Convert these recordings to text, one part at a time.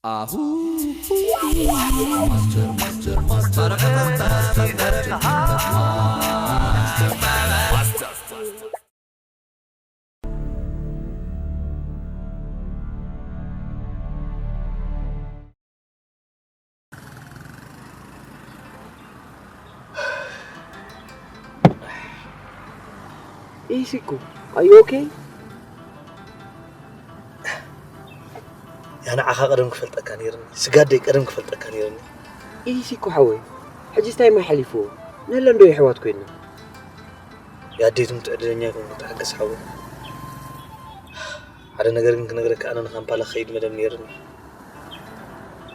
ኣሁ ኢሲኩ፣ are you okay? ያ ንዓኻ ቀደም ክፈልጠካ ነይርኒ፣ ስጋደይ ቀደም ክፈልጠካ ነይርኒ። ኢሲኩ ሓወይ፣ ሕጂስ እንታይ ማይ ሓሊፍዎ? ንህለ እንዶ የሕዋት ኮይንና። የኣዴት ሙት ዕድለኛ ይኮንኩ ተሓገስ ሓወይ። ሓደ ነገር ግን ክነግረካ፣ ኣነ ንካምፓላ ክኸይድ መደብ ነይርኒ።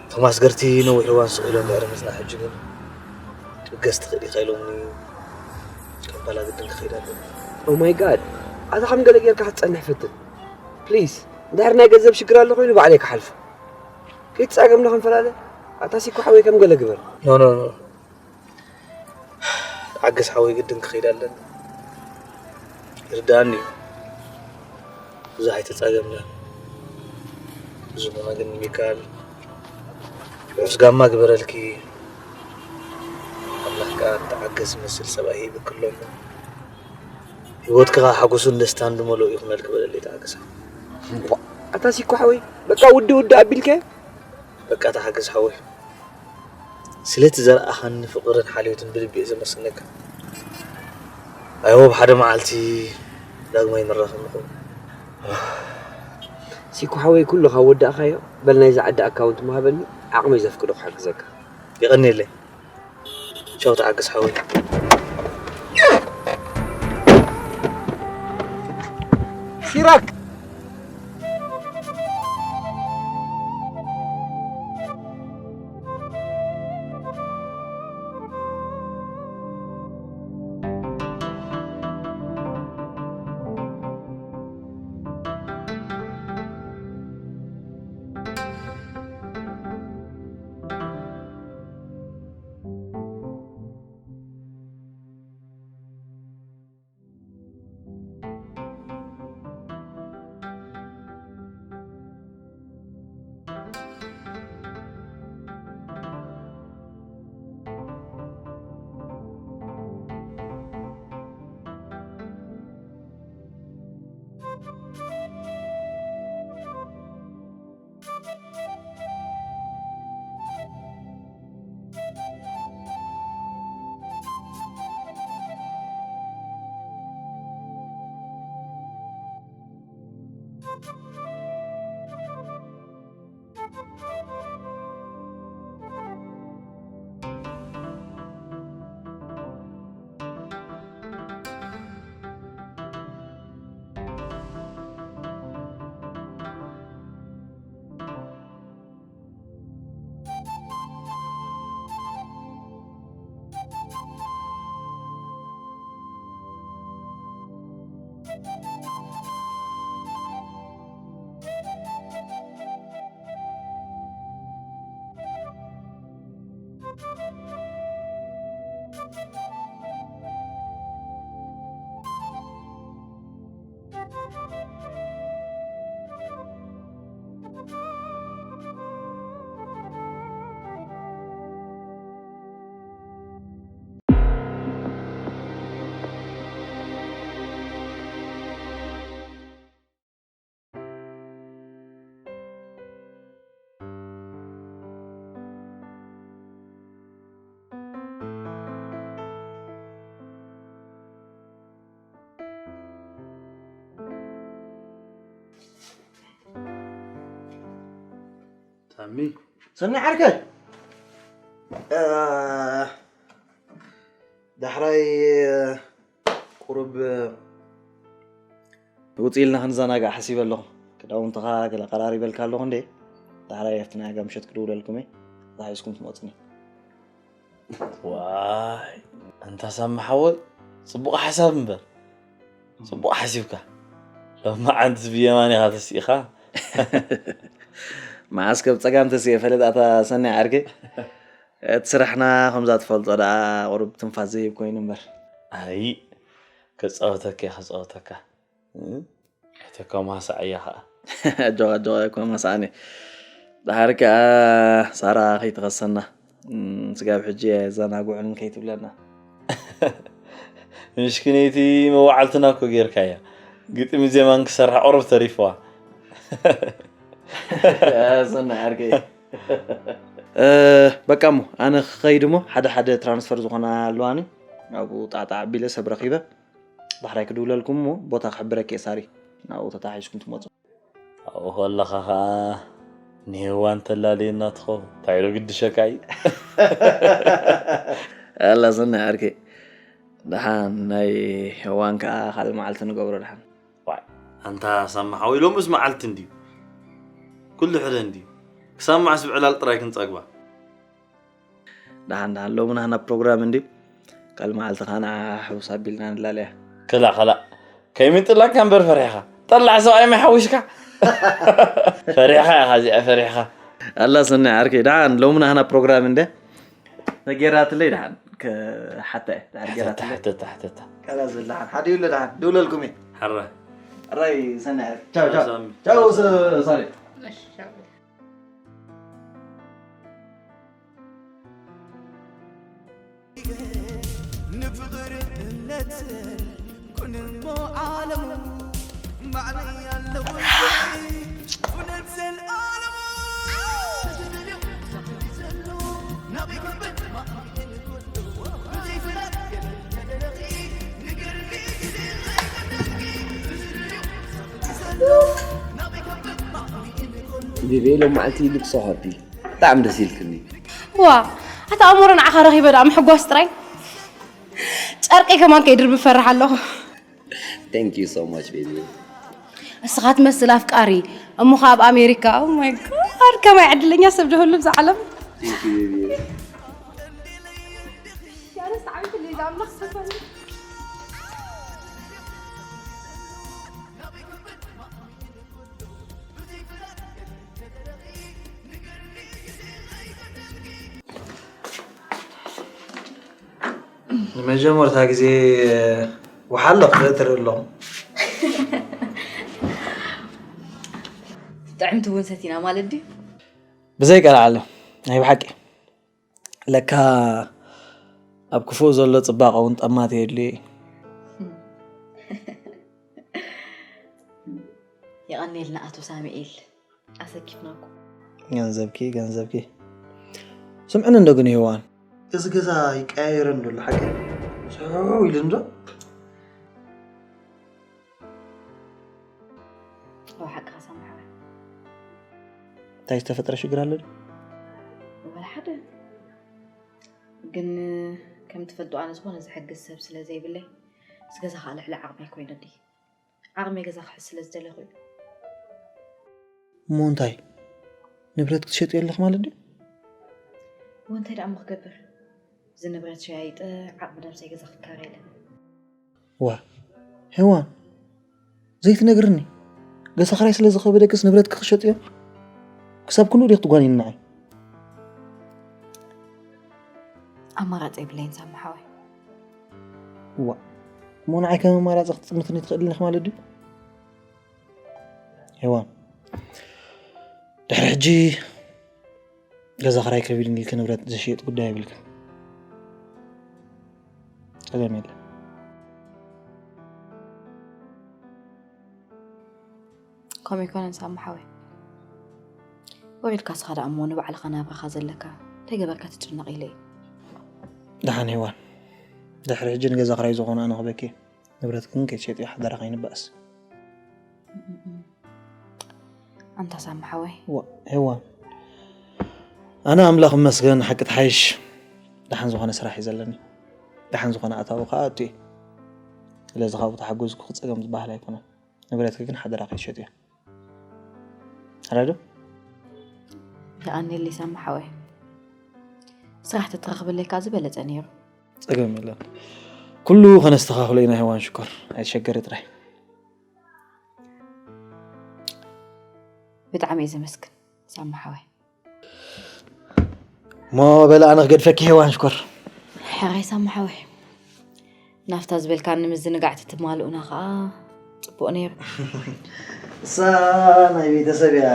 እቶም ኣስገርቲ ነዊሕ እዋን ስቕ ኢሎም ድሕሪ ምጽናሕ፣ ሕጂ ግን ክትብገስ ትኽእል ኢኻ ኢሎምኒ። ካምፓላ ግድን ክኸይድ ኣለኒ። Oh my God፣ ኣታ ከም ገለ ጌርካ ክትጸንሕ ፈትን please። እንድሕር ናይ ገንዘብ ሽግር ኣሎ ኮይኑ ባዕለይ ክሓልፎ። ከይትጻገምና ክንፈላለ። ኣታ ሲኮ ሓወይ ከም ገለ ግበር። No, no, no። ተዓገስ ሓወይ፣ ግድን ክኸይድ ኣለኒ። ይርድኣኒ እዩ። ብዙሕ ኣይተጻገምና። ብዝኾነ ግን ሚካል፣ ርሑስ ጋማ ግበረልኪ። ኣምላኽ ከኣ ንተዓገስ ዝመስል ሰብኣይ ሂብኪ ኣሎ እሞ፣ ህይወትኪ ከኣ ሓጎስን ደስታን ዝመልኦ ይኹነልኪ በለለይ ተዓገስ ሓወይ። ኣታ ሲኮ ሓወይ፣ በቃ ውዲ ውዲ ኣቢልካዮ። በቃ ተሓገስ ሓወይ፣ ስለቲ ዘርኣኻኒ ፍቕርን ሓልዮትን ብልቢ እየ ዘመስግነካ። ኣይሆብ ሓደ መዓልቲ ዳግማይ ንራኸብ ንኸውን። ሲኮ ሓወይ፣ ኩሉ ካብ ወዳእካዮ በል ናይዛ ዓዲ ኣካውንት ምሃበኒ፣ ዓቕመይ ዘፍቅዶ ክሕግዘካ። የቐንየለይ። ቻው ተሓገስ ሓወይ። ሲራክ። ታሚ ሰናይ ዓርከይ፣ እ፣ ዳሕራይ ቁሩብ ውፅእ ኢልና ክንዘናጋዕ ሓሲበ ኣለኹ። ክዳውንትኻ ገለ ቀራሪበልካ ኣለኹ እንዴ? ዳሕራይ ኣብቲ ናይ ኣጋ ምሸት ክድውለልኩም እየ። ተታሒዝኩም ትመፁኒ። ዋይ ኣንታ ሳሚ ሓወይ፣ ፅቡቕ ሓሳብ እምበር። ፅቡቕ ሓሲብካ። ሎማዓንትስ ብየማን ኢኻ ተሲእኻ። መዓስ ከብ ፀጋም ተሲኤ ፈልጥ ኣታ ሰናይ ዓርከይ። እቲ ስራሕና ከምዛ ትፈልጦ ደኣ ቁሩብ ትንፋስ ዘይህብ ኮይኑ እምበር። ኣይ ከፃወተካ እየ ከፃወተካ። እም? ኣይተከማሳዕ እያ ከዓ። ኣጆኻ ኣጆኻ ኣይኮማሳዕን እየ። ድሓር ከኣ ሳራ ከይትኸሰና። እም፣ ስጋብ ሕጂ የዘናግዑን ከይትብለና። ምሽክነይቲ መዋዕልትና እኮ ጌርካያ። ግጥሚ ዜማን ክሰርሕ ቁሩብ ተሪፍዋ። ሰናይ ዓርከይ። እ፣ በቃ እሞ ኣነ ክኸይድ እሞ ሓደ ሓደ ትራንስፈር ዝኾና ኣለዋኒ። ኣብኡ ጣዕጣዕ ኣቢለ ሰብ ረኺበ። ዳሕራይ ክድውለልኩም እሞ ቦታ ክሕብረኪ እየ ሳሪ። ናብኡ ተታሓሒዝኩም ትመጹ። ኣብኡ ከለኻ ኸኣ ንሄዋን ተላለየና ትኸውን። እንታይ ዶ ግድሸካ እዩ? ኣላ ሰናይ ዓርከይ። ደሓን ናይ ሄዋን ከኣ ካልእ መዓልቲ ንገብሮ ደሓን። ዋይ፣ ኣንታ ሳማ ሓወይ፣ ሎምስ መዓልቲ እንድዩ። ኩሉ ሕደ እንድዩ። ክሳብ መዓስ ብዕላል ጥራይ ክንጸግባ? ደሓን፣ ደሓን፣ ሎሚ ናህና ፕሮግራም እንድዩ። ካልእ መዓልቲ ኸኣ ንዓ ሕውስ ኣቢልና ንላለያ። ከላእ፣ ከላእ። ከይምንጥላካ እምበር ፈሪሕኻ። ጠላዕ ሰብኣይ ማይ ሓዊስካ። ፈሪሕኻ ኢኻ እዚኣ፣ ፈሪሕኻ። ኣላ ሰናይ ዓርከይ፣ ደሓን፣ ሎሚ ናህና ፕሮግራም እንደ ተጌራትለይ ደሓን፣ ክሓታ እየ፣ ደሓን ሓተታ፣ ጌራትለይ። ሓተታ፣ ሓተታ። ቀላ ዝብል ደሓን፣ ሓደ ይብለ ደሓን፣ ድውለልኩም እየ። ሓራ። ኣራይ ሰናይ ዓርከይ። ቻው፣ ቻው። ሳሚ። ቻው፣ ስ-፣ ሳሪ። እሺ፣ ቻው። ንፍቕሪ እምነት ኩን እሞ ዓለሙ ማዕና ያለው እውነት ዘልዓለሙ ናበይ ከብል ማዕና ዘይፍለጥ ቤቤ ሎም መዓልቲ ልቅሶ ሃቢ ብጣዕሚ ደስ ኢልክኒ። ዋ፣ ኣታ ኣሞረ ንዓኻ ረኺበ ደኣ ምሕጓስ ጥራይ። ጨርቂ ከማን ከይድርብ እፈርሕ ኣለኹ። Thank you so much, baby. እስኻ ትመስል ኣፍቃሪ፣ እሞ ኸኣ ኣብ ኣሜሪካ። Oh my God፣ ከማይ ዕድለኛ ሰብ ዶ ህሉ ብዛ ዓለም? Thank you, baby. ንመጀመርታ ግዜ ወሓለ ክርኢ ትርኢ ኣለኹ። ጥዕምቲ እውን ሰቲና ማለት ድዩ? ብዘይ ቀልዓለም፣ ናይ ብሓቂ። ለካ ኣብ ክፉእ ዘሎ ጽባቐ እውን ጠማት የድልዮ እዩ። የቐንየልና ኣቶ ሳሙኤል፣ ኣሰኪፍናኩም። ገንዘብኪ፣ ገንዘብኪ። ስምዕኒ እንዶ ግን ሄዋን። እዚ ገዛ ይቀያየረን ዶ ኣሎ ሓቂ? ስሕው ኢሉ እንዶ? ኣብ ሓቅኻ ሳሚ ሓወይ። እንታይ ዝተፈጥረ ሽግር ኣሎ ድዩ? ወላ ሓደ። ግን ከም ትፈልጦ ኣነ ዝኾነ ዝሕግዝ ሰብ ስለ ዘይብለይ፣ እዚ ገዛ ኸኣ ልዕሊ ዓቕመይ ኮይኑኒ። ዓቕመይ ገዛ ክሕዝ ስለ ዝደለኹ እዩ። እሞ እንታይ? ንብረት ክትሸጥዮ ኣለኺ ማለት ድዩ? እሞ እንታይ ደኣ እሞ ክገብር? እዚ ንብረት ሸያይጠ ዓቕሚ ነብሰይ ገዛ ክካረየለ። ዋ፣ ሄዋን፣ ዘይትነግርኒ? ገዛ ክራይ ስለ ዝኸበደክስ ንብረትኪ ክሸጥዮ? ክሳብ ክንኡ ዲኺ ትጓንይኒ ንዓይ? ኣማራጺ የብለይን ሳሚ ሓወይ። ዋ፣ እሞ ንዓይ ከም ኣማራጺ ክትጥምትኒ ትኽእሊ ኣለኺ ማለት ድዩ? ሄዋን፣ ድሕሪ ሕጂ ገዛ ክራይ ከቢድኒ ኢልኪ ንብረት ዝሽየጥ ጉዳይ የብልክን። ጸገም የለን። ከምኡ ኣይኮነን ሳሚ ሓወይ። ወሪድካ ስኻ ደኣ እሞ ንባዕልኻ ናብራኻ ዘለካ እንታይ ገበርካ ትጭነቕ ኢለ እየ። ደሓን ሄዋን፣ ድሕሪ ሕጂ ንገዛ ክራይ ዝኾነ ኣነ ክበኪ፣ ንብረት ግን ከይትሸጥዮ ሓዳራ ከይንበኣስ። ኣንታ ሳሚ ሓወይ። ዋ፣ ሄዋን፣ ኣነ ኣምላኽ ይመስገን ሓቂ ትሓይሽ ደሓን ዝኾነ ስራሕ እዩ ዘለኒ። ደሓን ዝኾነ ኣታዊ ከኣ ኣቱ እየ። ስለዚ ካብኡ ተሓጎዝኩ ክጸገም ዝበሃል ኣይኮነን። ንብረትኪ ግን ሓደራ ከይትሸጥዮ። ኣራዶ? የቐንየለይ ሳሚ ሓወይ። ስራሕ ተትረኽበለይ ከኣ ዝበለጸ ነይሩ። ጸገም የለን። ኩሉ ከነስተኻኽሎ ኢና ሄዋን ሽኮር። ኣይትሸገሪ ጥራይ። ብጣዕሚ እየ ዘመስግን ሳሚ ሓወይ። እሞ በለ ኣነ ክገድፈኪ ሄዋን ሽኮር። ሕራይ ሳሚ ሓወይ። ናፍታ ዝበልካኒ ምዝንጋዕ ተትማልኡና ኸኣ ጽቡቕ ነይሩ። እሳ ናይ ቤተሰብ እያ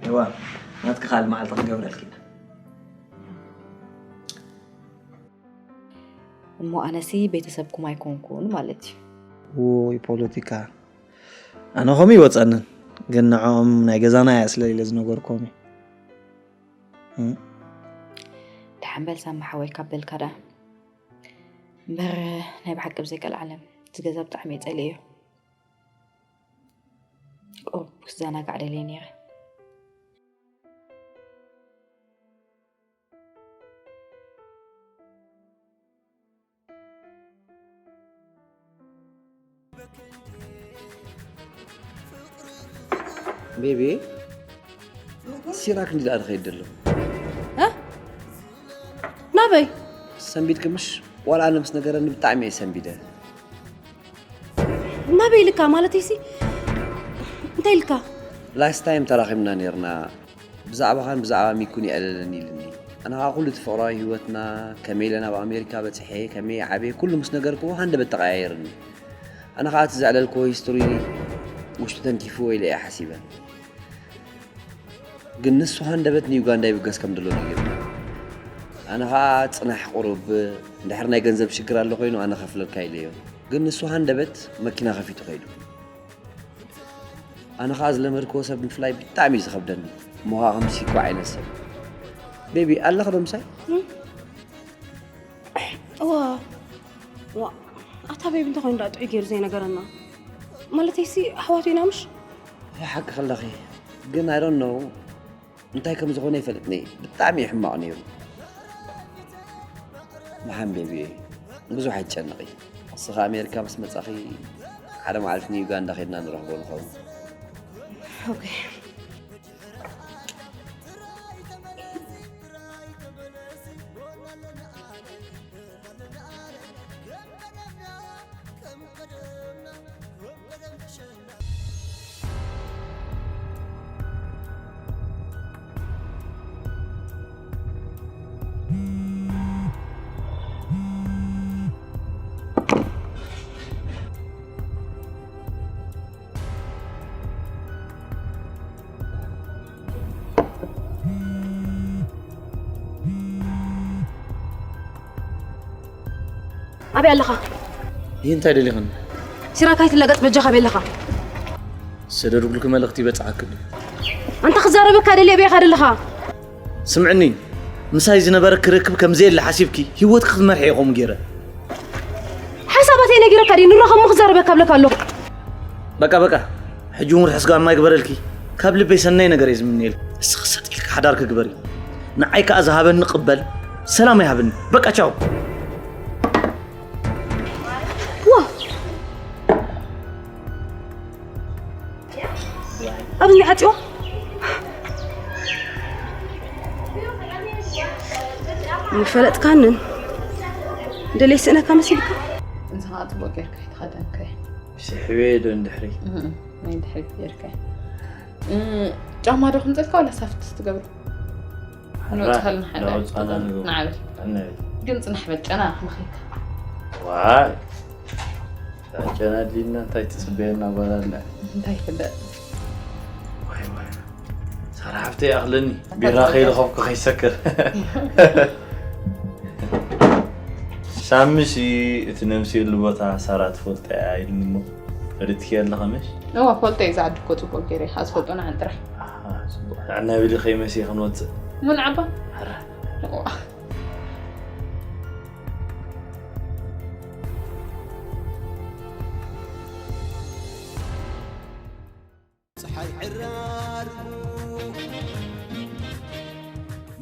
ሄዋን። ናትኪ ካልእ መዓልቲ ክንገብረልኪ ኢና። እሞ ኣነሲ ቤተሰብኩም ኣይኮንኩን ማለት እዩ። ውይ፣ ፖለቲካ ኣነ ከምኡ ይወፀንን፣ ግን ንዕኦም ናይ ገዛና እያ ስለ ኢለ ዝነገርኩም እዩ። እም። ደሓን በል ሳሚ ሓወይ፣ ካብ በልካ ደኣ። እምበር ናይ ብሓቂ ብዘይ ቀልዓለም፣ እዚ ገዛ ብጣዕሚ እየ ጸሊኤዮ። ቁሩብ ክዘናጋዕ ደልየ ነይረ። ቤቢ፣ ሲራክ እንዲ ደኣ ዝኸይድ ዘሎ። እ? ናበይ? ሰንቢድኪ ምሽ? ዋላ ኣነ ምስ ነገረኒ ብጣዕሚ እየ ሰንቢደ። ናበይ ኢልካ? ማለተይሲ፣ እንታይ ኢልካ? ላስት ታይም ተራኺብና ነይርና። ብዛዕባኻን ብዛዕባ ሚኩን የዕለለኒ ኢልኒ። ኣነ ኸዓ ኩሉ እቲ ፍቕራዊ ህይወትና፣ ከመይ ኢለ ናብ ኣሜሪካ በጽሐ፣ ከመይ ዓብየ፣ ኩሉ ምስ ነገርክዎ ሃንደበት ተቐያይርኒ። ኣነ ኸዓ እቲ ዘዕለልክዎ ሂስቶሪ ውሽጡ ተንኪፍዎ ኢለ እየ ሓሲበ። ግን ንሱ ሃንደበት ንዩጋንዳ ይብገስ ከም ዘሎ ነጊሩኒ። ኣነ ኸዓ ጽናሕ ቁሩብ፣ እንድሕር ናይ ገንዘብ ሽግር ኣሎ ኮይኑ ኣነ ከፍለልካ ኢለዮ። ግን ንሱ ሃንደበት መኪና ከፊቱ ከይዱ። ኣነ ኸዓ ዝለመድክዎ ሰብ ምፍላይ ብጣዕሚ እዩ ዝኸብደኒ። እሞ ኸዓ ከምዚ እኮ ዓይነት ሰብ። ቤቢ፣ ኣለኺ ዶ ምሳይ? እም? እዋ፣ ዋ፣ ኣታ ቤቢ እንተኾይኑ ደኣ ጥዑይ ገይሩ ዘይነገረና። ማለተይሲ፣ ኣሕዋቱ ኢና ምሽ? ኣይ፣ ሓቅኺ ኣለኺ። ግን I don't know እንታይ ከም ዝኾነ ኣይፈልጥን እየ። ብጣዕሚ እዩ ሕማቕ ነይሩ። መሓን ቤቢየ፣ ብዙሕ ኣይትጨነቒ። ንስኺ ኣሜሪካ ምስ መጻኺ፣ ሓደ መዓልቲ ንዩጋንዳ ኸይድና ንረኽቦ ንኸውን። ኦኬ። ኣበይ ኣለኻ? ይህ እንታይ ደሊኽን? ሲራክ ኣይትላገጽ በጃኻ፣ ኣበይ ኣለኻ? ሰደድኩልኪ መልእኽቲ ይበጽሓክን። ኣንታ ክዛረበካ ደልየ፣ ኣበይ ኢኻ ዘለኻ? ስምዕኒ፣ ምሳይ ዝነበረኪ ርክብ ከም ዘየለ ሓሲብኪ ህይወትኪ ክትመርሒ ኢኹም ገይረ። ሓሳባተይ ነጊረካ ድየ? ንራኸብ እሞ ክዛረበካ እብለካ ኣለኹ። በቃ፣ በቃ። ሕጂ እውን ርሑስ ጋማ ይግበረልኪ። ካብ ልበይ ሰናይ ነገር እየ ዝምነየልኪ። እስኺ ሰጥ ኢልኪ ሓዳርኪ ግበሪ። ንዓይ ከኣ ዝሃበኒ ቅበል፣ ሰላም ይሃብኒ። በቃ ቻው። ዋ! ኣብዚ ሓፂዋ። ምፈለጥካንን ደለይ ስእነካ መሲልካ? እዚ ከዓ ፅቡቅ ጌርካ ኣይተኸደንካዮ። ስሕበዮ ዶ እንድሕሪ? እህ፣ ናይ ድሕሪት ጌርካዮ። እም፣ ጫማ ዶ ክምፀልካ ዋላ ሳፍትስ ትገብሮ? ንወፅኸልና ሓዳር ንወፅኸልና ትገብሮ። ንገብሮ። ንዓበል። ንዓበል። ግን ፅናሕ በል ጨና ክመኸካ። ዋይ። ጨና ድልና እንታይ ትፅበየና ጓል ኣላ? እንታይ ይፍለጥ? ዋይ ዋይ። ሳራ ሓፍተይ ኣኽለኒ። ቢራ ከይረኸብኩ ከይሰክር። ሳምሲ እቲ ነምስየሉ ቦታ ሳራ ትፈልጦ እያ ኢልኒ እሞ ፈሊጥኪ ኣለኸ ምሽ? እዋ፣ ፈልጦ እየ፣ ዝዓዲ እኮ ጽቡቕ ገይረ እየ፣ ዝፈልጦ ንዓን ጥራሕ። ኣሃ፣ ጽቡቕ። ንዕና ብሊ ከይመሲ ክንወጽእ። ምን ዓባ? ኣረ። እዋ። ፀሓይ ዕራርቡ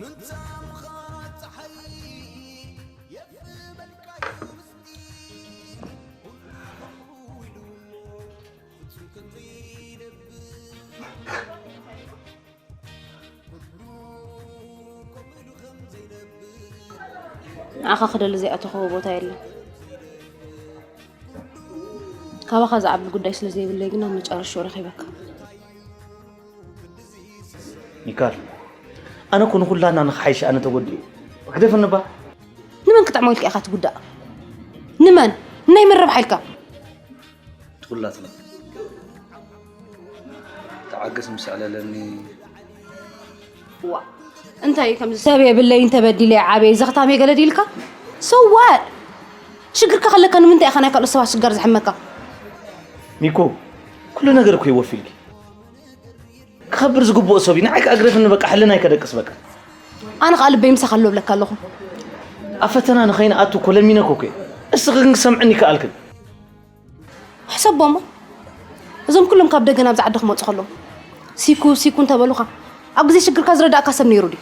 ምንጻምኻ ፀሓይ የፍበልካዩ ምስጢር ኩሉ ኢሉ ፍጹም ከምዘይነብር ኩሉ ኮምሉ ከምዘይነብር ንዓኻ ክደሊ ዘይኣተኽዎ ቦታ የለን። ካባኻ ዝዓቢ ጉዳይ ስለ ዘይብለይ ግን ኣብ መጨረሽኡ ረኺበካ። ሚካል፣ ኣነ እኮ ንኹላና ንኽሓይሽ ኣነ ተጎዲኤ። ግደፍኒ እባ። ንመን ክጥዕሞ ኢልካ ኢኻ ትጉዳእ? ንመን? ንናይ መን ረብሓ ኢልካ? ንኹላትና። ተዓገስ ምስ ኣዕለለኒ እንታይ እዩ ከምዚ ሰብ የብለይ እንተበዲለ ዓበይ ዘኽታም የገለ ዲልካ? So what? ሽግርካ ከለካ ንምንታይ ኢኻ ናይ ካልኦት ሰባት ሽጋር ዝሕመካ? ሚኮ፣ ኩሉ ነገር እኮ ይወፊልኪ። ክኸብር ዝግብኦ ሰብ እዩ። ንዓይ ከኣ ግደፍኒ በቃ፣ ሕልናይ ከደቅስ በቃ። ኣነ ከኣ ልበይ ምሳኻ ኣሎ እብለካ ኣለኹ። ኣብ ፈተና ንኸይንኣቱ እኮ ለሚነኩ እኮ እየ። እስኺ ግን ክሰምዕኒ ይከኣልክን። ሕሰቦሞ እዞም ኩሎም ካብ ደገ ናብዚ ዓዲ ክመፁ ከለዉ ሲኩ ሲኩ እንተበሉኻ ኣብ ግዜ ሽግርካ ዝረዳእካ ሰብ ነይሩ ድዩ?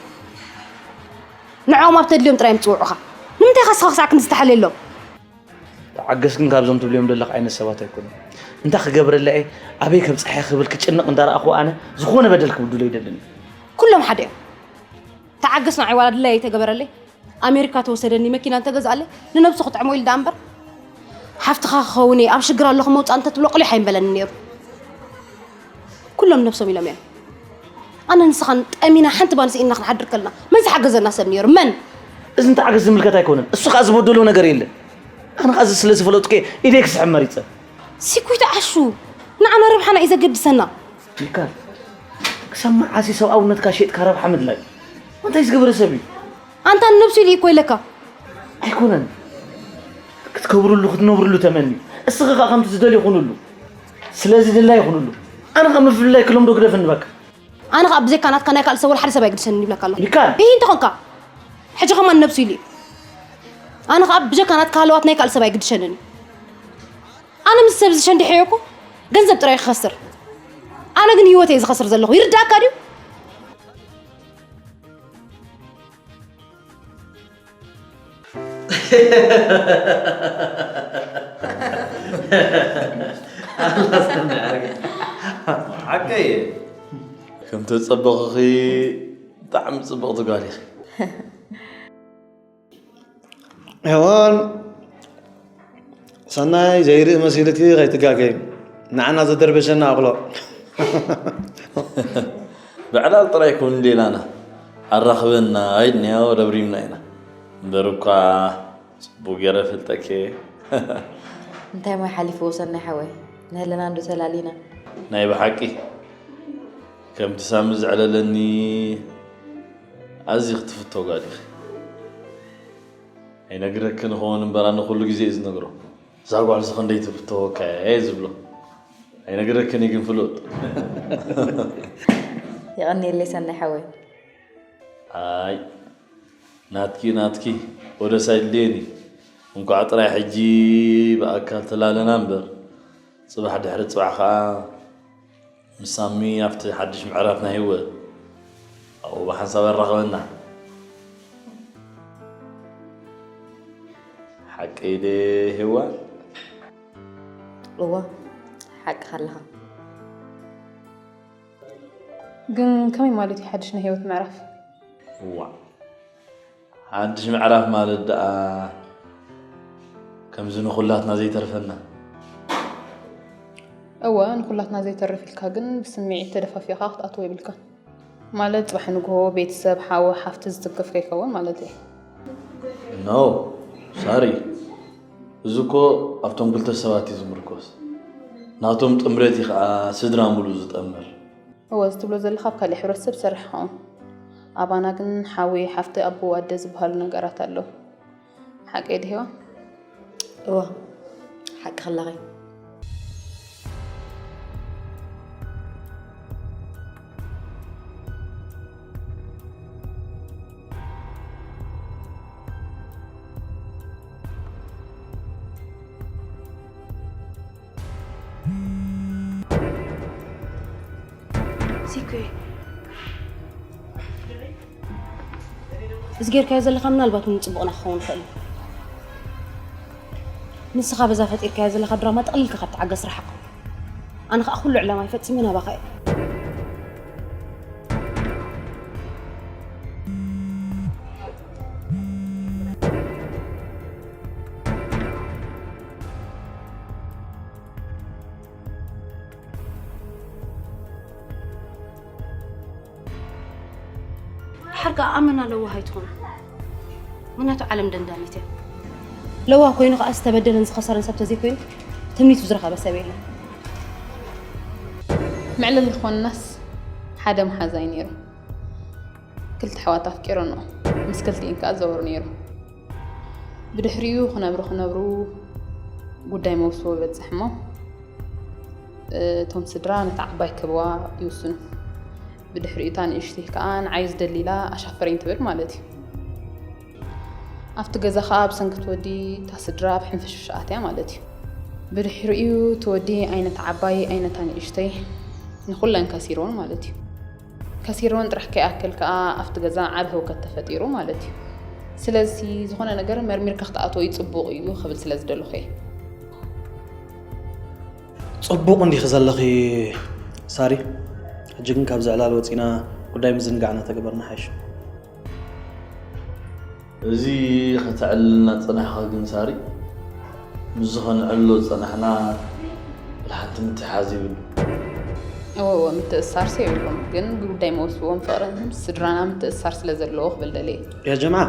ንዕኦም ኣብ ተድልዮም ጥራይ እዮም ዝፅውዑኻ። ንምንታይ ኢኻ ንስኻ ክሳዕ ክንዲ ዝተሓለየሎም? ተዓገስ ግን ካብዞም ትብልዮም ዘለኻ ዓይነት ሰባት ኣይኮኑን። እንታይ ክገብረለይ እየ ኣበይ ከብፅሓ እየ ክብል ክጭነቕ እንዳረኣኹ ኣነ ዝኾነ በደል ክብድሎ ኣይደልን። ኩሎም ሓደ እዮም። ተዓገስ ንዓይ ዋላ ድላይ ኣይተገበረለይ ኣሜሪካ ተወሰደኒ መኪና እንተገዝኣለይ ንነብሱ ክጥዕሞ ኢሉ ደኣ እምበር ሓፍትኻ ክኸውን እየ ኣብ ሽግር ኣለኹ መውፃእ እንተትብሎ ቅሊሕ ኣይምበለኒ ነይሩ። ኩሎም ነብሶም ኢሎም እዮም። ኣነ ንስኻን ጠሚና ሓንቲ ባንስ ኢልና ክንሓድር ከለና መን ዝሓገዘና ሰብ ነይሩ? መን? እዚ ንተዓገስ ዝምልከት ኣይኮነን። እሱ ከዓ ዝበደሎ ነገር የለን። ኣነ ከዓ እዚ ስለ ዝፈለጥኩ እየ ኢደይ ክስሕብ መሪፀ። ሲኩይታ ዓሹ ንዓና ረብሓና እዩ ዘገድሰና። ሚካል ክሳብ መዓስ እዩ ሰብኣውነትካ ሸጥካ ረብሓ ምድላይ? እንታይ ዝገበረ ሰብ እዩ? ኣንታ ንነብሱ ኢሉ እኮ ኢለካ። ኣይኮነን ክትከብርሉ ክትነብርሉ ተመንዩ እስኺ ከዓ ከምቲ ዝደልዮ ኩንሉ ስለዚ ድላይ ኩንሉ ኣነ ከዓ ምፍልላይ ክለምዶ ግደፍኒ በቃ ኣነ ከዓ ብዘይካ ናትካ ናይ ካልእ ሰብ ወላ ሓደ ሰብ ኣይግድሰንን ይብለካ ኣለኹ ሚካል ይህ እንተኾንካ ሕጂ ከማን ነብሱ ኢሉ እዩ ኣነ ከዓ ብጀካ ናትካ ሃለዋት ናይ ካልእ ሰብ ኣይግድሸንን እዩ ኣነ ምስ ሰብ ዝሸንድሐዮ እኮ ገንዘብ ጥራይ ክኸስር ኣነ ግን ህይወት እየ ዝኸስር ዘለኹ ይርዳእካ ድዩ ሓቀየ ከም ተጸበኽኺ ብጣዕሚ ጽብቕቲ ጓል ኢኺ። ሄዋን ሰናይ ዘይርኢ መሲልኪ ከይትጋገይ ንዓና ዘደርበሸና ኣቕሎ ብዕላል ጥራይ ክውን ዴላና ኣራኽበና ኣይድንያው ረብሪምና ኢና እምበር እኳ ጽቡቅ ገይረ ፈልጠኪ እየ እንታይ ማይ ሓሊፍዎ ሰናይ ሓወይ ንህለና እንዶ ተላሊና ናይ ብሓቂ ከምቲ ሳሚ ዘዕለለኒ ኣዝኺ ትፍቶ ጓል ኢኺ ኣይነግረክን እኸውን እምበር ኣነ ኩሉ ግዜ እየ ዝነግሮ እዛ ጓልሲ ክንደይ ትፍተወካ እየ ዝብሎ ኣይነግረክን እዩ ግን ፍሉጥ የቐንየለይ ሰናይ ሓወይ ኣይ ናትኪ ናትኪ ወደስ ኣይድልየኒ እንኳዕ ጥራይ ሕጂ ብኣካል ተላለና እምበር ጽባሕ ድሕሪ ጽባሕ ከዓ ምስ ሳሚ ኣብቲ ሓድሽ ምዕራፍ ናይ ህይወት ኣብኡ ብሓንሳብ ኣራኸበና ሓቀይ ደ ሄዋን እወ ሓቅኻ ኣለኻ ግን ከመይ ማለት እዩ ሓድሽ ናይ ህይወት ምዕራፍ እዋ ሓድሽ ምዕራፍ ማለት ደኣ ከምዚ ንኹላትና ዘይተርፈና። እወ ንኹላትና ዘይተርፍ ኢልካ ግን ብስምዒት ተደፋፊእካ ክትኣትዎ የብልካን። ማለት ጽባሕ ንግሆ ቤተሰብ፣ ሓው፣ ሓፍቲ ዝትንክፍ ከይከውን ማለት እየ። No ሳሪ፣ እዚ እኮ ኣብቶም ክልተ ሰባት እዩ ዝምርኮስ። ናቶም ጥምረት እዩ ኸኣ ስድራ ሙሉእ ዝጠምር። እወ፣ እዚ ትብሎ ዘለኻ ኣብ ካሊእ ሕብረተሰብ ዝሰርሕ ይኸውን። ኣባና ግን ሓዊ፣ ሓፍቲ፣ ኣቦ፣ ኣደ ዝበሃሉ ነገራት ኣለዉ። ሓቀይ ድዩ ሄዋን? እወ፣ ሓቅኺ ኣለኺ። ሲኩ እዚ ጌርካዮ ዘለኻ ምናልባት እውን ፅቡቕና ክኸውን ይኽእል እዩ ንስኻ በዛ ፈጢርካዮ ዘለኻ ድራማ ጠቕሊልካ ካብ ተዓገስ ርሓቕ ኣነ ከዓ ኩሉ ዕላማይ ፈፂመ ናባኻ እየ ድሓር ከኣ ኣመና ለዋህ ኣይትኹን ምክንያቱ ዓለም ደንዳኒት እያ ለዋህ ኮይኑ ከኣ ዝተበደለን ዝኸሰረን ሰብ ተዘይኮይኑ ትምኒቱ ዝረኸበ ሰብ የለን መዕለሊ ዝኾንናስ ሓደ መሓዛይ ነይሩ ክልተ ኣሕዋት ኣፍቂሩ ኣሎ። ምስ ክልቲኤን ከኣ ዘውር ነይሩ። ብድሕሪኡ ክነብሩ ክነብሩ ጉዳይ መውስቦ በጽሕ እሞ፣ እቶም ስድራ ነታ ዓባይ ክህብዋ ይውስኑ። ብድሕሪኡ እታ ንእሽተይ ከኣ ንዓይ ዝደሊ ኢላ ኣሻፈረኝ ትብል ማለት እዩ። ኣብቲ ገዛ ከኣ ብሰንኪ እቲ ወዲ እታ ስድራ ኣብ ሕንፍሽፍሽ ኣትያ ማለት እዩ። ብድሕሪኡ እቲ ወዲ ኣይነታ ዓባይ ኣይነታ ንእሽተይ ንኹለን ከሲርወን ማለት እዩ። ከሲርወን ጥራሕ ከይኣክል ከኣ ኣብቲ ገዛ ዓቢ ህውከት ተፈጢሩ ማለት እዩ። ስለዚ ዝኾነ ነገር መርሚርካ ክትኣትዎ እዩ ጽቡቕ እዩ ክብል ስለ ዝደለኹ እየ። ጽቡቕ እንዲኺ ዘለኺ ሳሪ። ሕጂ ግን ካብዚ ዕላል ወጺና ጉዳይ ምዝንጋዕና ተገበርና ሓይሽ። እዚ ከተዕልልና ጸናሕኻ ግን ሳሪ፣ ምስዚ ከነዕልሎ ዝጸናሕና ሓንቲ ምትሕሓዝ የብሉ። እወ እወ ምትእስሳርሲ የብሉን፣ ግን ብጉዳይ መውስቦን ፍቕርን ስድራና ምትእስሳር ስለ ዘለዎ ክብል ደልየ። ያ ጀምዓ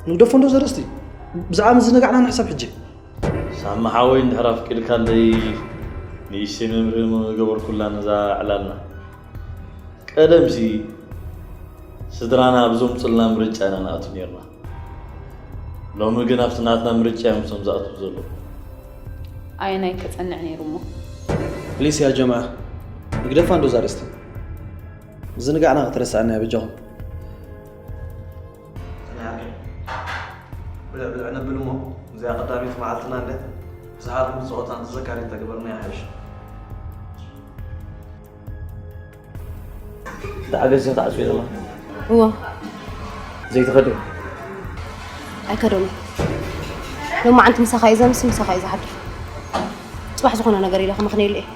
ንግደፎ እንዶ ዘርእስቲ ብዛዕባ ምዝንጋዕና ንሕሰብ ሕጂ። ሳሚ ሓወይ እንድሕር ኣፍቂድካለይ ንእሽተይ መምርሂ ምገበርኩላ ነዛ ዕላልና። ቀደምሲ ስድራና ኣብ ዘምጹልና ምርጫ ኢና ንኣቱ ነይርና። ሎሚ ግን ኣብቲ ናትና ምርጫ እዮም እቶም ዝኣትዉ ዘለዉ። ኣየናይ ከጸንዕ ነይሩ እሞ? ፕሊስ ያ ጀምዓ ንግደፋ እንዶ ዛርእስቲ ምዝንጋዕና ክትረስዐና እያ በጃኹም። ብልዕ ብልዕ ነብል እሞ እዚኣ ቀዳሚት መዓልትና እንደ ብዝሓት ምጽወታን ተዘካሪት ተግበርና ይሓይሽ። ደኣ ገዚኻ ተዓጽዩ ዘላ እዎ ዘይትኸዱ ኣይከዶን። ሎማዓንቲ ምሳኻ እዩ ዘምስ ምሳኻ እዩ ዝሓድር። ጽባሕ ዝኾነ ነገር ኢለ ክምኽነየሉ እየ።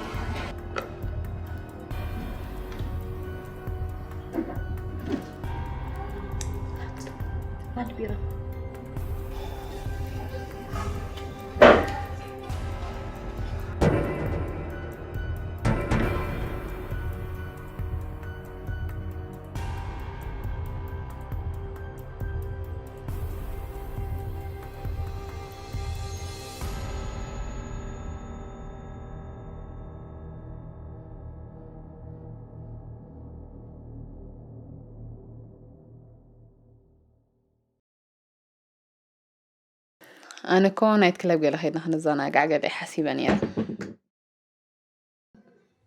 ኣነ እኮ ናይት ክለብ ገለ ከይድና ክንዘናጋዕ ገለ ሓሲበ ነይረ።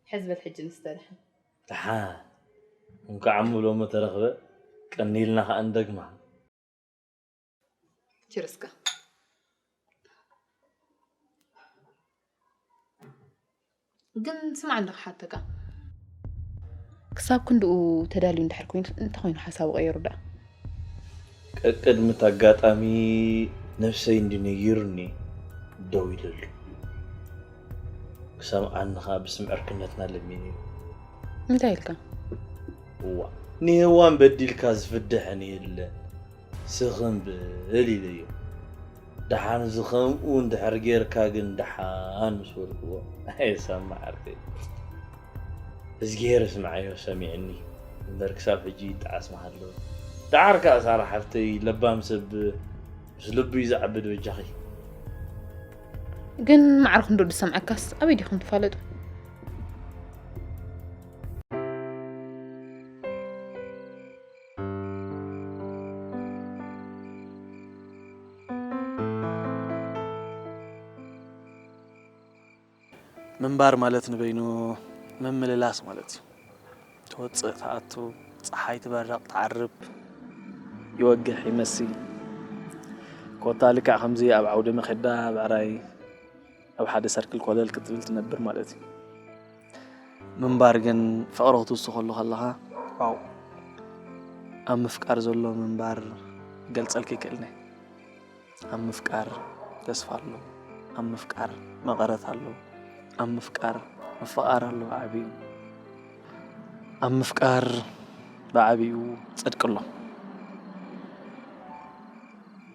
ሕዝበል ሕጂ ንስተርሐ። ደሓን እንኳዕ እሞ ሎሚ ተረኽበ። ቀኒልና ከኣ እንደግማ። ችርስካ ግን ስማዕ እንዶ ክሓተካ። ክሳብ ክንድኡ ተዳልዩ እንድሕር ኮይኑ እንታይ ኮይኑ ሓሳቡ ቀይሩ ደኣ? ቀቅድሚ እቲ ኣጋጣሚ ነብሰይ እንዲ ነጊሩኒ ደው ኢለሉ። ክሰምዓኒ ከኣ ብስም ዕርክነትና ለሚኑ እዩ። እንታይ ኢልካ? እዋ ንሄዋን በዲልካ ዝፍደሐን የለን ስኽም ብል ኢለዮ። ደሓን እዚ ከምኡ እንድሕር ጌርካ ግን ደሓን ምስ በልክዎ ኣየሳምዕ ዓርከይ። እዝግሄር ስምዓዮ ሰሚዕኒ እምበር ክሳብ ሕጂ ይጠዓስ ምሃለወ። ደሓር ከኣ ሳራ ሓፍተይ ለባም ሰብ ምስ ልቡ እዩ ዝዓቢ ዶ በጃኺ። ግን ማዕረ ክንዶ ዝሰምዓካስ ኣበይ ዲኹም ትፋለጡ? ምንባር ማለት ንበይኑ ምምልላስ ማለት እዩ። ትወፅእ ትኣቱ፣ ፀሓይ ትበርቕ ትዓርብ፣ ይወግሕ ይመሲ። ኮታ ልክዕ ከምዚ ኣብ ዓውዲ መኼዳ ብዕራይ ኣብ ሓደ ሰርክል ኮለል ክትብል ትነብር ማለት እዩ። ምንባር ግን ፍቕሪ ክትውስኸሉ ከለኻ ዋው ኣብ ምፍቃር ዘሎ ምንባር ክገልፀልካ ይክእልኒ። ኣብ ምፍቃር ተስፋ ኣሎ፣ ኣብ ምፍቃር መቐረት ኣሎ፣ ኣብ ምፍቃር ምፍቓር ኣሎ ብዓቢኡ። ኣብ ምፍቃር ብዓቢኡ ጽድቂ ኣሎ።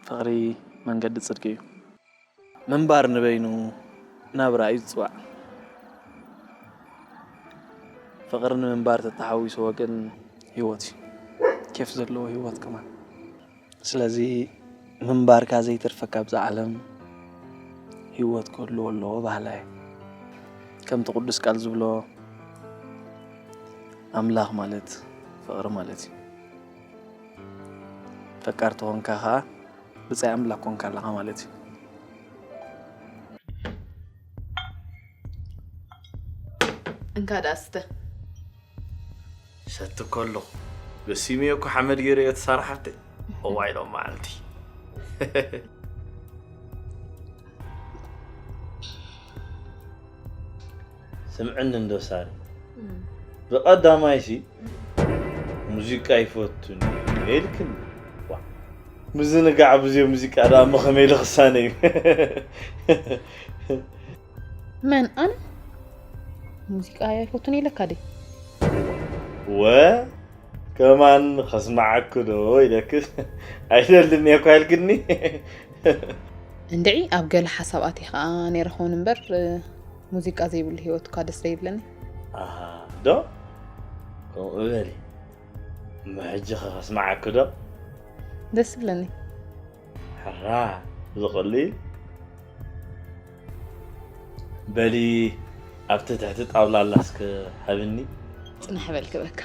ፍቕሪ መንገዲ ጽድቂ እዩ። ምንባር ንበይኑ ናብራ እዩ ዝጽዋዕ። ፍቕሪ ንምንባር ተተሓዊስዎ ግን ህይወት እዩ። ኬፍ ዘለዎ ህይወት ከማን። ስለዚ ምንባርካ ዘይተርፈካ ኣብዛ ዓለም ህይወት ክህልዎ ኣለዎ በሃላይ እየ። ከምቲ ቅዱስ ቃል ዝብሎ ኣምላኽ ማለት ፍቕሪ ማለት እዩ። ፈቃር ተኾንካ ኸዓ ብጻይ ኣምላኽ ኮንካ ኣለኻ ማለት እዩ። እንካ ደኣ ስተ። ሰቲ ከለኹ በሲመዮ እኮ ሓመድ ገይረዮ ተሳርሓብተይ። እዋይ ሎም መዓልቲ። ስምዕኒ እንዶ ሳሪ፣ ብቐዳማይሲ ሙዚቃ ይፈቱን እየ ኢልክኒ። ዋ፣ ምዝንጋዕ ብዘይ ሙዚቃ ደኣ እሞ ከመይ ኢሉ ክሳነ እዩ? መን ኣነ? ሙዚቃ ኣይፈቱን ኢለካ ድየ? ወ ከማን ከስምዓኩ ዶ ኢለክስ ኣይደልን እየ እኳ ኢልክኒ። እንድዒ ኣብ ገለ ሓሳብ ኣትየ ከዓ ነይረ ክኸውን እምበር ሙዚቃ ዘይብሉ ህይወት እኳ ደስ ዘይብለኒ። ኣሃ፣ ዶ ከምኡ በሊ። እሞ ሕጂ ኸ ከስምዓኩ ዶ? ደስ ይብለኒ። ሕራ ዝቕልይ። በሊ ኣብቲ ትሕቲ ጣውላ ኣላ እስከ ሃብኒ። ጽንሕ በል ክበካ።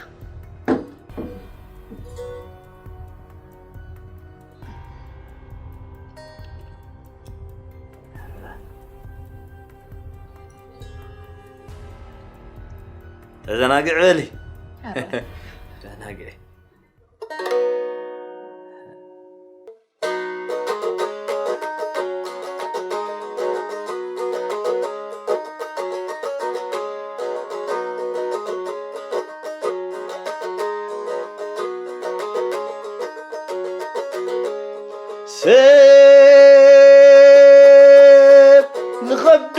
ተዘናግዕ በሊ። ተዘናግዕ። ሰብ ንኸብዱ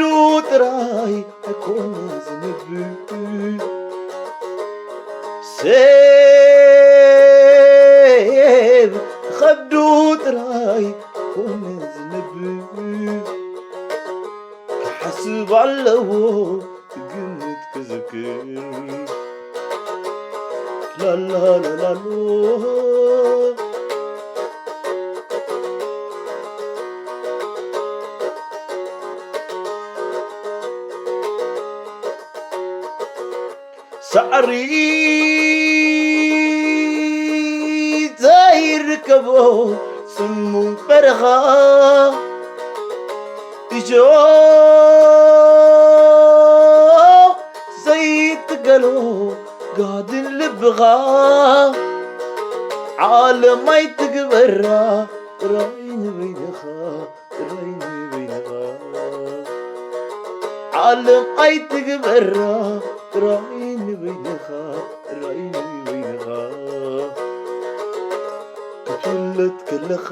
ጥራይ ኣይኮነ ዝነብር። ሰብ ንኸብዱ ጥራይ ኣይኮነ ዝነብር። ክሓስብ ኣለዎ ክግምት ክዝክር። ላላላላሎ። ሳዕሪ ዘይርከቦ ጽሙም በረኻ፣ እሾኽ ዘይትከሎ ጋድን ልብኻ፣ ዓለም ኣይትግበራ ጥራይ ንበይንኻ። ጥራይ ንበይንኻ። ዓለም ኣይትግበራ ጥራይ ንበይንኻ፣ ጥራይ ንበይንኻ። ክትውለድ ከለኻ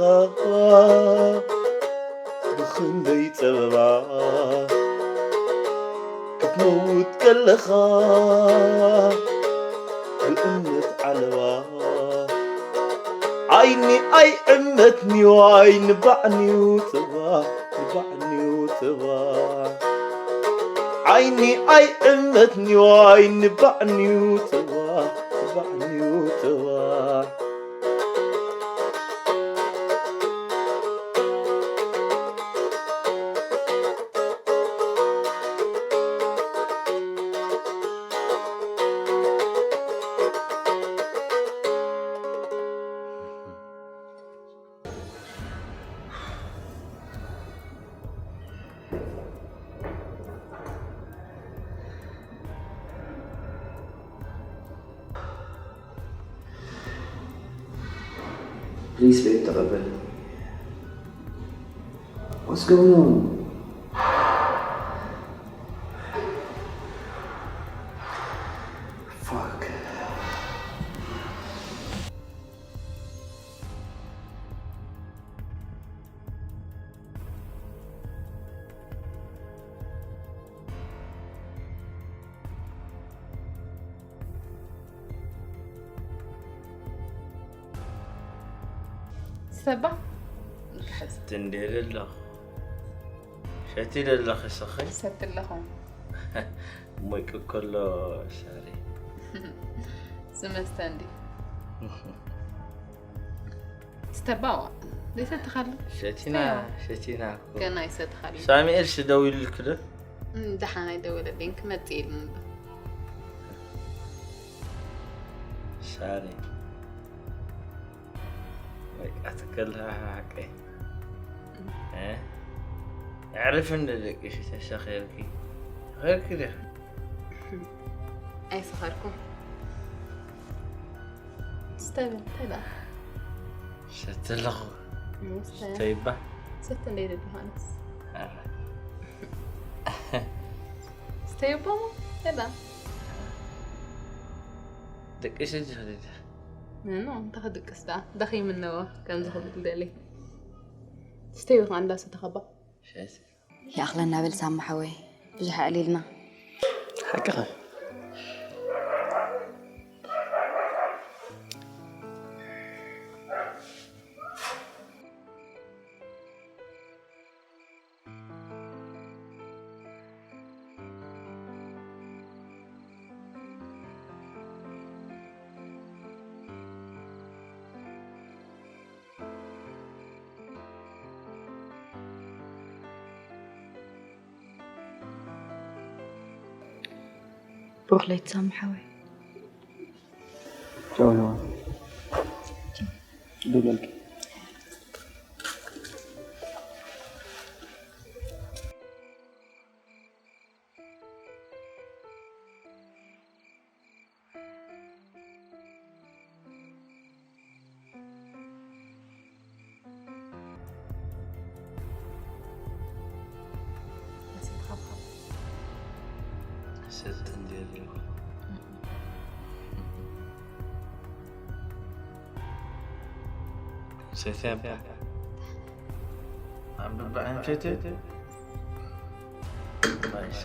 ብኽንደይ ጸበባ፣ ክትመውት ከለኻ ብእምነት ዓለባ። ዓይኒ ኣይዕመት ኒዋይ ንባዕኒው ጽባ፣ ንባዕኒው ጽባ። ዓይኒ ኣይዕመት ኒዋይ ንባዕኒው ጽባ፣ ንባዕኒው ጽባ። Please, babe, ተቐበል። What's going on? Fuck. ሰባ ሰቲ እንዴ ዘለኹ ሸቲ ዘለኺ ሰኺ ሰቲ ኣለኹ። ሞይቂ ከሎ ሳሪ ዝመስተ እንዲ ስተባዋ ዘይሰትኻሉ ሸቲና ሸቲና እኮ። ገና ይሰትኻሉ። ሳሚኤል ሽ ደዊሉልክ ዶ? እም፣ ደሓን ኣይደወለለይን ክመጽእ ኢሉኒ ኣሎ። ሳሪ ኣትከልካ ሓቀይ። እ? ኣዕርፊ እንደ ደቂ ሽተሻ ኸይርኪ። ኸይርኪ ዲኻ? ኣይሰኸርኩን። ስተ ብል፣ እንታይ ደኣ? ሰተ ኣለኹ። ስተ። ሰተ ይባ። ስተ እንደ ይደሊ ዮሃንስ። ኣረ። ስተ ይባ ሞ? እንታይ ደኣ? ደቂ ሽጅ ኸዲዳ። ኖ፣ እንታይ ክድቅስ ደኣ? ደኺሙ እነወ፣ ከምዚ ክብል ደሊ። ስተ ይባ ከኣ እንዳሰተ ኸባ። ሸት። ይኣኽለና በል ሳማ ሓወይ፣ ብዙሕ ኣዕሊልና። ሓቅኻ። ብሩኽ ለይቲ ሳማ ሓወይ። ቻው ሄዋን። ደውለልኪ። ሰተ እንደ ኣለኹ። ሰተ ኣባ። ኣንብባ ኣንፈተ። ማይሻ።